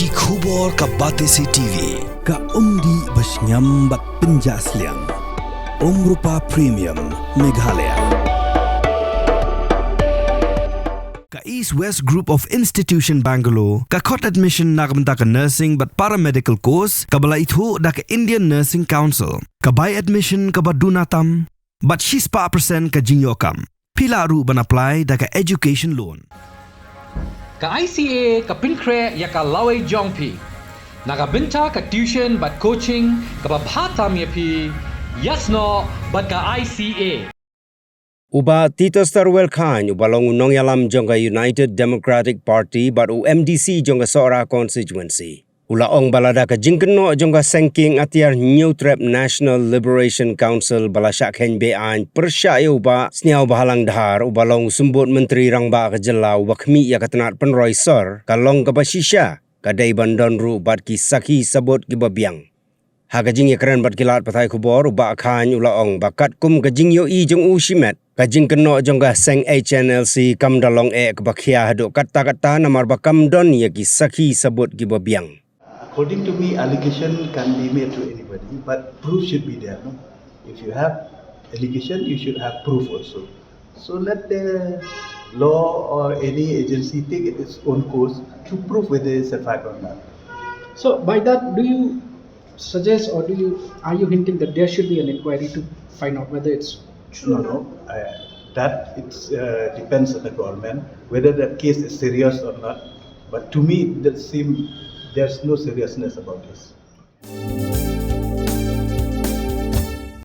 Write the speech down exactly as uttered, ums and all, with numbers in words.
Ki khubor ka Batesi T V, ka umdih ba shngiam bad pynjah sliang. Umrupa Premium, Meghalaya. Ka East West Group of Institution Bangalore, ka khot admission na ka bynta ka nursing bad paramedical course, kaba la ithuh da ka Indian Nursing Council, ka bai admission kaba duna tam, bad shispah percent ka jingïoh kam. Phi lah ruh ban apply da ka education loan. Ka I C A ka pynkhreh ïa ka lawei jong phi na ka bynta ka tuition bad coaching kaba bha tam ïa phi, ïasnoh bad ka I C A. U Bah Titosstarwell Chyne, uba long u nongïalam jong ka United Democratic Party bad u M D C jong ka Sohra constituency, u la ong ba lada ka jingkynnoh jong ka seng kieng atiar Hynñiewtrep National Liberation Council ba la shah kheiñ be-aiñ pyrshah ïa u Bah Sniawbhalang Dhar, uba long u symbud Myntri Rangbah ka jylla uba khmih ïa ka tnat pynroi sor, ka long kaba shisha, ka dei ban don ruh bad ki sakhi sabut kiba biang. Ha ka jingïakren bad ki lad pathai khubor, u Bah Chyne u la ong ba katkum ka jingïohi jong u shimet, ka jingkynnoh jong ka seng H N L C kam da long eh kaba khia haduh katta katta namar ba kam don ïa ki sakhi sabut kiba biang. According to me, allegation can be made to anybody, but proof should be there, no? If you have allegation, you should have proof also. So let the law or any agency take its own course to prove whether it's a fact or not. So by that, do you suggest or do you, are you hinting that there should be an inquiry to find out whether it's true? No, no. Uh, that it uh, depends on the government whether the case is serious or not. But to me, it seem there's no seriousness about this.